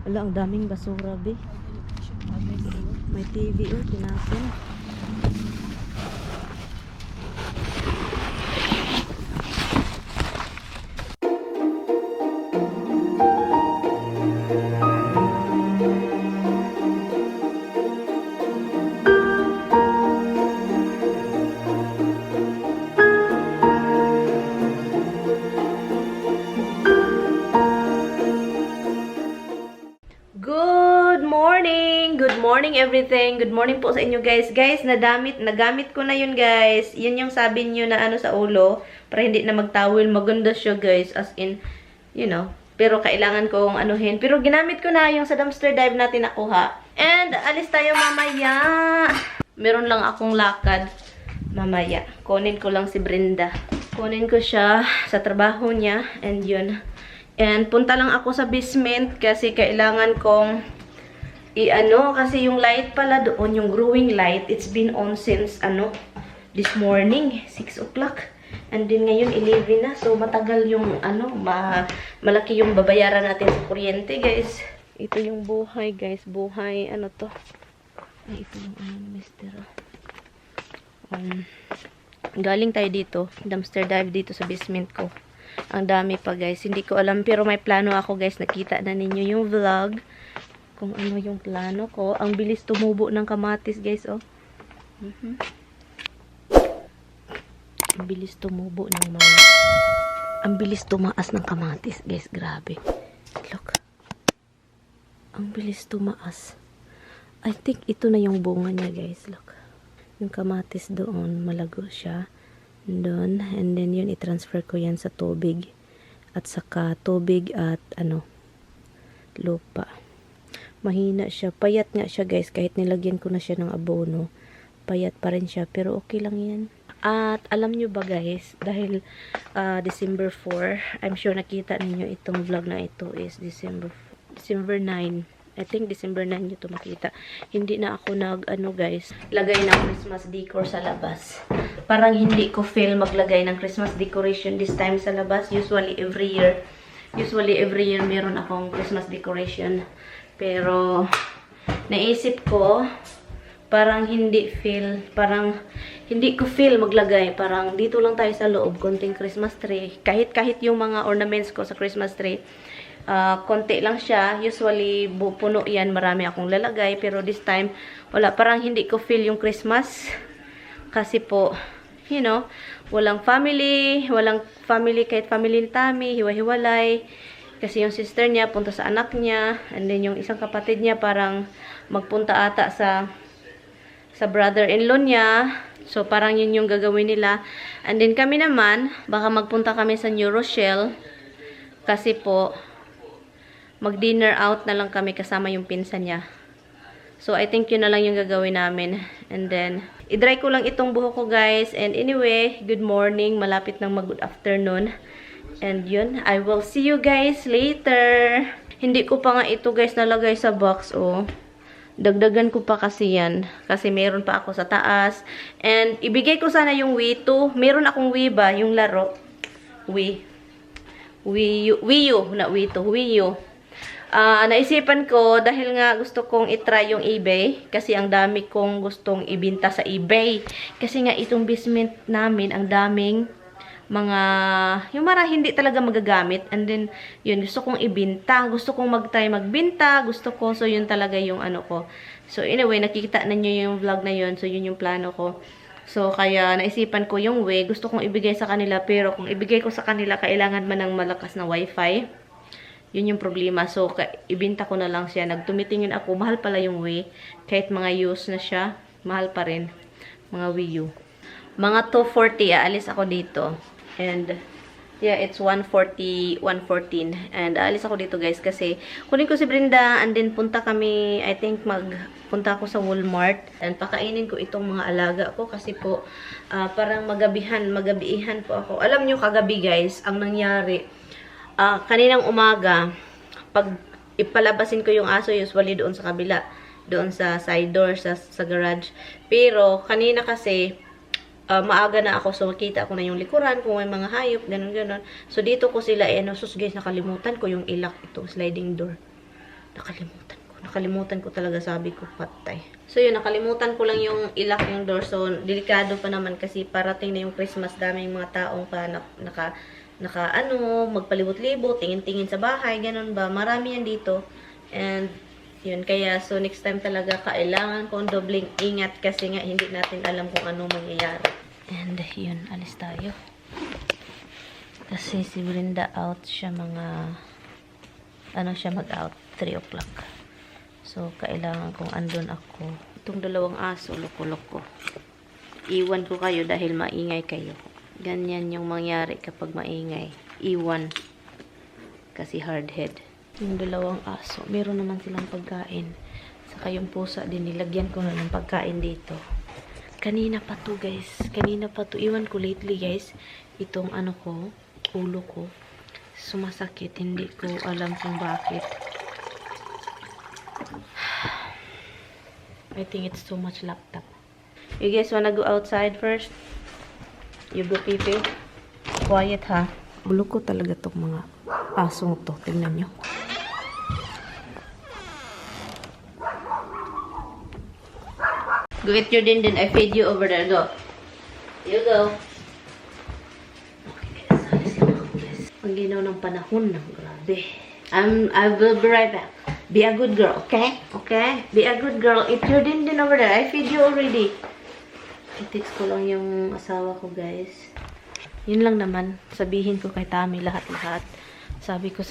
Wala, ang daming basura, be. May TV, oh, tinapon. Good morning! Good morning everything! Good morning po sa inyo guys. Guys, nagamit ko na yun guys. Yun yung sabi nyo na ano sa ulo. Para hindi na magtawil. Maganda siya guys. As in, you know. Pero kailangan kong anuhin. Pero ginamit ko na yung sa dumpster dive natin nakuha. And, alis tayo mamaya. Meron lang akong lakad mamaya. Kunin ko lang si Brenda. Kunin ko siya sa trabaho niya. And yun. And punta lang ako sa basement kasi kailangan kong kasi yung light pala doon, yung growing light, it's been on since this morning, 6 o'clock. And then ngayon 11 na. So matagal yung malaki yung babayaran natin sa kuryente, guys. Ito yung buhay, guys. Buhay to. Ay, ito yung mister. Galing tayo dito, dumpster dive dito sa basement ko. Ang dami pa guys. Hindi ko alam pero may plano ako guys. Nakita na ninyo yung vlog. Kung ano yung plano ko. Ang bilis tumubo ng kamatis guys. Oh. Ang bilis tumubo ng mga. Ang bilis tumaas ng kamatis guys. Grabe. Look. Ang bilis tumaas. I think ito na yung bunga niya guys. Look. Yung kamatis doon. Malago siya. Doon, and then yun i-transfer ko yan sa tubig at saka tubig at lupa. Mahina siya, payat nga siya guys, kahit nilagyan ko na siya ng abono, payat pa rin siya, pero okay lang yan. At alam nyo ba guys, dahil December 4, I'm sure nakita ninyo itong vlog na ito is December 9. I think December 9 nyo ito makita. Hindi na ako guys, lagay ng Christmas decor sa labas. Parang hindi ko feel maglagay ng Christmas decoration this time sa labas. Usually every year meron akong Christmas decoration. Pero naisip ko parang hindi ko feel maglagay. Parang dito lang tayo sa loob, konting Christmas tree. Kahit yung mga ornaments ko sa Christmas tree, konti lang siya. Usually puno yan, marami akong lalagay. Pero this time wala, parang hindi ko feel yung Christmas. Kasi po, walang family kahit family ni Tami, hiwa-hiwalay. Kasi yung sister niya punta sa anak niya, and then yung isang kapatid niya parang magpunta ata sa brother-in-law niya. So parang yun yung gagawin nila. And then kami naman, baka magpunta kami sa New Rochelle. Kasi po, mag-dinner out na lang kami kasama yung pinsan niya. So, I think yun na lang yung gagawin namin. And then, i-dry ko lang itong buhok ko, guys. And anyway, good morning. Malapit ng mag-good afternoon. And yun, I will see you guys later. Hindi ko pa nga ito, guys, nalagay sa box, oh. Dagdagan ko pa kasi yan. Kasi meron pa ako sa taas. And, ibigay ko sana yung Wii 2. Meron akong Wii ba? Yung laro. Wii U. Na Wii 2. Wii U. Naisipan ko dahil nga gusto kong itry yung eBay kasi ang dami kong gustong ibenta sa eBay kasi nga itong basement namin ang daming mga yung hindi talaga magagamit, and then yun gusto kong ibenta, gusto kong mag-try magbenta, so yun talaga yung ko. So anyway, nakikita na nyo yung vlog na yun, so yun yung plano ko. So kaya naisipan ko yung way, gusto kong ibigay sa kanila, pero kung ibigay ko sa kanila kailangan man ng malakas na wifi. Yun yung problema. So, ibinta ko na lang siya. Nagtumitingin ako. Mahal pala yung Wii. Kahit mga use na siya, mahal pa rin. Mga Wii U. Mga 240, aalis ako dito. And, yeah, it's 114. And, aalis ako dito, guys. Kasi, kunin ko si Brenda. And then, punta kami, I think, punta ako sa Walmart. And, pakainin ko itong mga alaga ko. Kasi po, parang magabihan po ako. Alam nyo, kagabi, guys, ang nangyari, kaninang umaga, pag ipalabasin ko yung aso, usually doon sa kabila, doon sa side door, sa garage. Pero, kanina kasi, maaga na ako, so makita ko na yung likuran, kung may mga hayop, ganun. So, dito ko sila, sus guys, nakalimutan ko yung ilak itong sliding door. Nakalimutan ko talaga, sabi ko, patay. So yun, nakalimutan ko lang yung ilak yung door. So, delikado pa naman kasi parating na yung Christmas. Daming mga taong pa magpalibot-libot, tingin-tingin sa bahay, ganun ba. Marami yan dito. And, yun, kaya, so next time talaga, kailangan kong dobling ingat kasi nga, hindi natin alam kung ano mangyayari. And, yun, alis tayo. Kasi si Brenda out siya mag-out, 3 o'clock. So, kailangan kong andun ako. Itong dalawang aso, loko-loko. Iwan ko kayo dahil maingay kayo. Ganyan yung mangyari kapag maingay. Iwan. Kasi hard head. Yung dalawang aso, meron naman silang pagkain. Saka yung pusa din, nilagyan ko na ng pagkain dito. Kanina pa to, guys. Kanina pa to. Iwan ko lately, guys. Itong ano ko, ulo ko. Sumasakit. Hindi ko alam kung bakit. I think it's too much laptop. You guys wanna go outside first? You go pipi? Quiet ha. Ulo ko talaga tong mga asong to. Tingnan nyo. Go eat your din. I feed you over there. Go. You go. Okay guys. Alis lang ako guys. Ang ginaw ng panahon ng grabe. I will be right back. Be a good girl, okay? Okay? Be a good girl. Eat your din over there. I feed you already. I-text ko lang yung asawa ko, guys. Yun lang naman. Sabihin ko kay Tami lahat-lahat. Sabi ko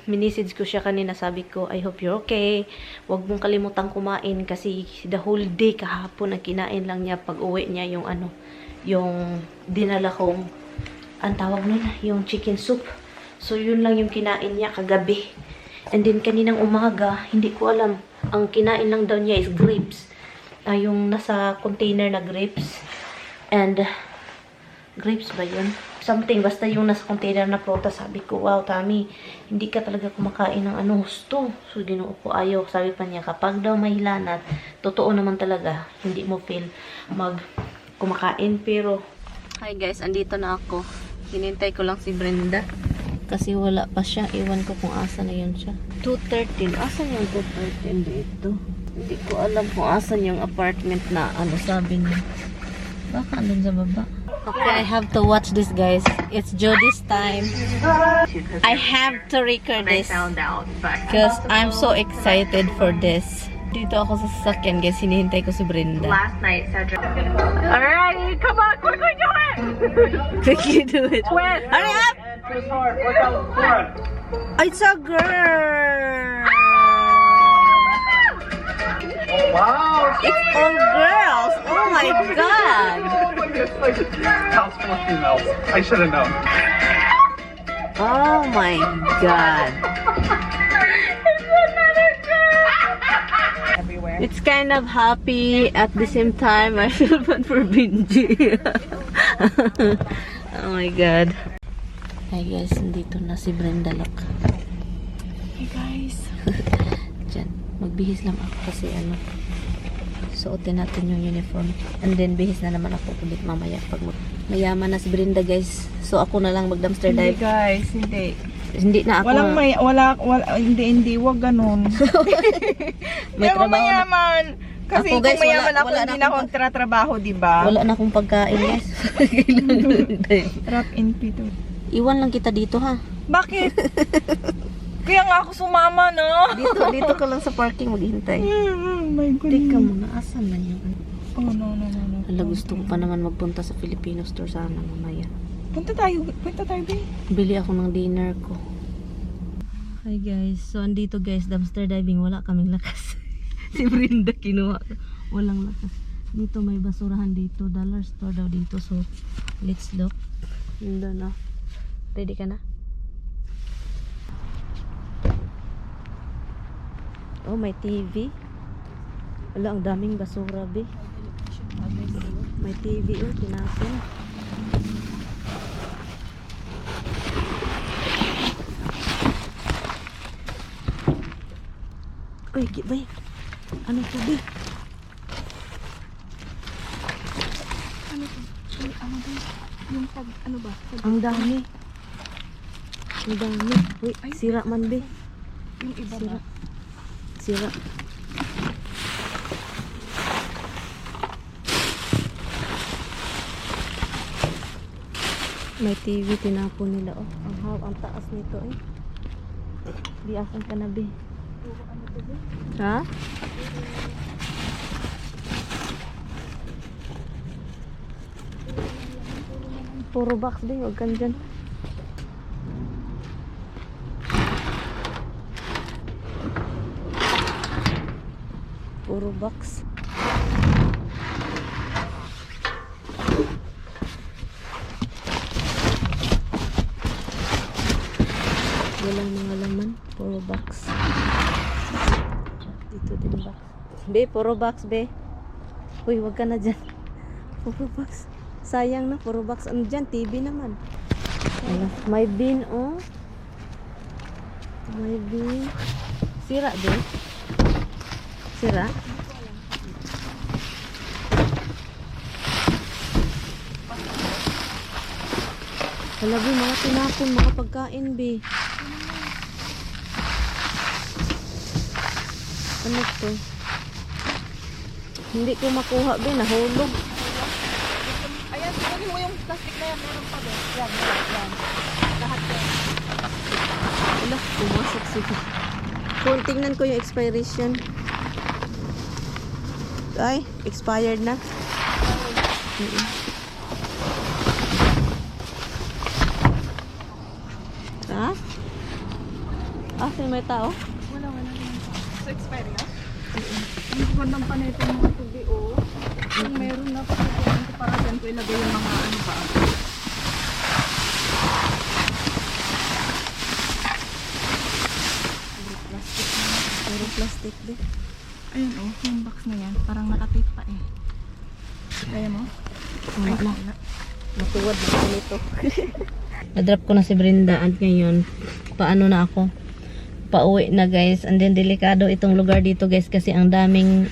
minisage ko siya kanina. Sabi ko, I hope you're okay. Huwag mong kalimutang kumain kasi the whole day kahapon ang kinain lang niya pag uwi niya yung dinala kong, ang tawag nun, yung chicken soup. So, yun lang yung kinain niya kagabi. And then, kaninang umaga, hindi ko alam. Ang kinain lang daw niya is grapes. Yung nasa container na grapes. And, grapes ba yun? Something, basta yung nasa container na prutas. Sabi ko, wow, Tami, hindi ka talaga kumakain ng ano gusto. So, ginoo ko, ayaw. Sabi pa niya, kapag daw may hilanat, totoo naman talaga, hindi mo feel kumakain. Pero, hi guys, andito na ako. Hinintay ko lang si Brenda. Kasi wala pa siya. Iwan ko kung asa na yun siya. 213. Asan yung 213 dito? Hindi ko alam kung asan yung apartment na ano sabi niya. Baka andun sa baba. Okay, I have to watch this, guys. It's Jody's time. I have to record this. Because I'm so excited for this. Dito ako sa sasakyan, guys. Hinihintay ko si Brenda. Last night, Cedric. Alright, come on, quickly do it! Quickly do it. Twist. Hurry up! Twist hard. Work out the front. It's a girl! Wow! It's all girls! Oh my god! House full of females. I should have known. Oh my god! It's kind of happy at the same time. I feel bad for Benji. Oh my god. Hi guys, nandito na si Brenda Lock. Hey guys. Diyan, magbihis lang ako kasi suotin natin yung uniform. And then bihis na naman ako ulit mamaya pag mayaman na si Brenda, guys. So ako na lang mag-dumpster Hindi dive. guys, hindi. Hindi na ako. Hindi, wag ganun. May trabaho na. mayaman. Kasi Ako, guys, kung mayaman wala ako, na hindi akong na ako tratrabaho, di ba? Wala na akong pagkain, guys. Trap in pito. Iwan lang kita dito, ha? Bakit? Kaya nga ako sumama, no? Dito ka lang sa parking maghintay. My Teka goodness. muna, asan na yun? Oh, no. Hala, gusto ko pa naman magpunta sa Filipino store sana mamaya. Punta tayo, babe. Bili ako ng dinner ko. Hi guys, so andito guys, dumpster diving, wala kaming lakas. Si Brenda kinuha ko. Walang lakas. Dito may basurahan dito, dollar store daw dito. So, let's look. Nandun na. Ready ka na? Oh, may TV. Wala, ang daming basura, be. May TV, oh, tinapin. Uy, bay. Ano to, be? Ano to? Ano ba? Yung tag, ano ba? Ang dami. Ang dami. Uy, sira man, be. Yung iba Sira. ba? sira. May TV tinapon nila. Oh, ang taas nito eh. Biasan ka na, be. Ha? Puro box din, huwag kan dyan. Puro box. Walang mga laman, puro box. Dito din box. Be, puro box, be. Uy, wag ka na dyan. Puro box. Sayang na, puro box. Ano dyan? TV naman. Ala, may bin, oh. May bin. Sira, be. Sira? Wala, be, mga tinapon, mga pagkain, be. Ano to? Hindi ko makuha, be. Nahulog. Ayan, kunin mo yung plastic na yan. Meron pa ba? Yan, yan. Lahat yan. Wala, pumasok siya. Kung tingnan ko yung expiration. Ay, expired na. Ha? Ah, may tao? Wala. So, expire na? Ang gandang pa na itong mga tubi, oh. Kung meron na pa ko para dyan ko ilagay yung mga ano ba. Puro plastic din. Ayun, oh. Yung box na yan. Parang nakatape pa eh. Kaya mo? Wala na. Matuwad na ako nito. Na-drop ko na si Brenda at ngayon, paano na ako? Pauwi na, guys. And then, delikado itong lugar dito, guys, kasi ang daming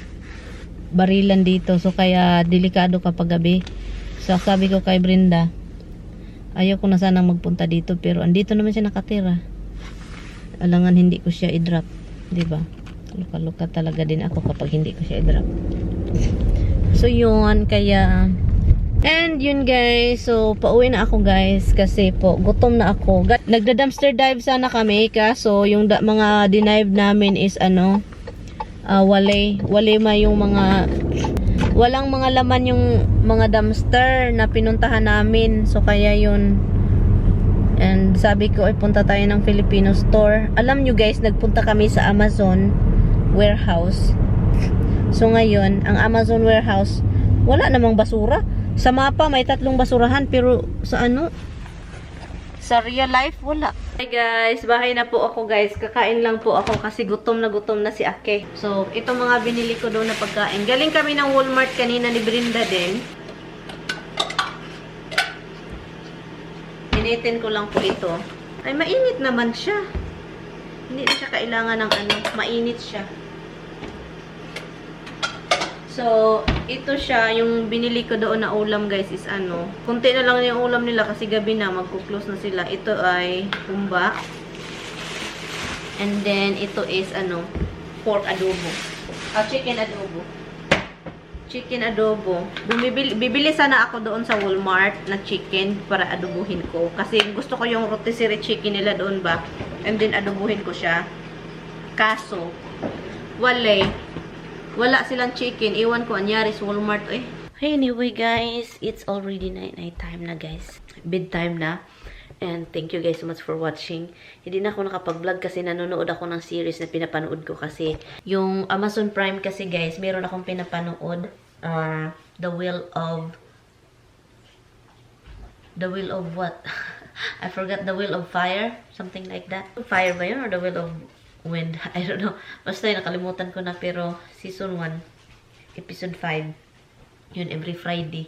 barilan dito. So, kaya delikado kapag gabi. So, sabi ko kay Brenda, ayaw ko na sanang magpunta dito, pero andito naman siya nakatira. Alangan hindi ko siya i-drop. Diba? Luka-luka talaga din ako kapag hindi ko siya i-drop. So, yun. Kaya... And yun, guys, so pauwi na ako, guys, kasi po gutom na ako. Nagda-dumpster dive sana kami, kaso yung mga dinive namin is ano, wale yung mga walang mga laman yung mga dumpster na pinuntahan namin. So kaya yun. And sabi ko ay punta tayo ng Filipino store. Alam nyo, guys, nagpunta kami sa Amazon warehouse. So ngayon, ang Amazon warehouse wala namang basura. Sa mapa, may 3 basurahan, pero sa ano? Sa real life, wala. Hi guys, bahay na po ako, guys. Kakain lang po ako kasi gutom na si Ake. So, itong mga binili ko doon na pagkain. Galing kami ng Walmart kanina ni Brenda din. Initin ko lang po ito. Ay, mainit naman siya. Hindi na siya kailangan ng ano, mainit siya. So, ito siya, yung binili ko doon na ulam, guys, is ano. Kunti na lang yung ulam nila kasi gabi na, magkuklose na sila. Ito ay humba. And then, ito is ano, pork adobo. Chicken adobo. Chicken adobo. Bibili sana ako doon sa Walmart na chicken para adobuhin ko. Kasi gusto ko yung rotisserie chicken nila doon ba. And then, adobuhin ko siya. Kaso, wala silang chicken. Iwan ko, anyari sa Walmart eh. Anyway, guys, it's already night time na, guys. Bedtime na. And thank you guys so much for watching. Hindi na ako nakapag-vlog kasi nanonood ako ng series na pinapanood ko kasi yung Amazon Prime kasi, guys, meron akong pinapanood. The Will of what? I forgot. The Will of Fire? Something like that. Fire ba yun? Or The Will of Wind? I don't know. Basta nakalimutan ko na, pero season 1 episode 5 yun, every Friday.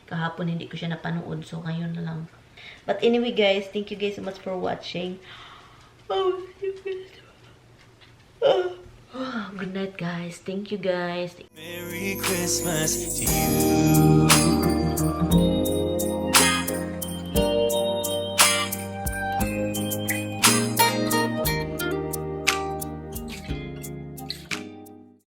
Kahapon hindi ko siya napanood, so ngayon na lang. But anyway, guys, thank you guys so much for watching. Good night, guys. Thank you, guys. Merry Christmas to you.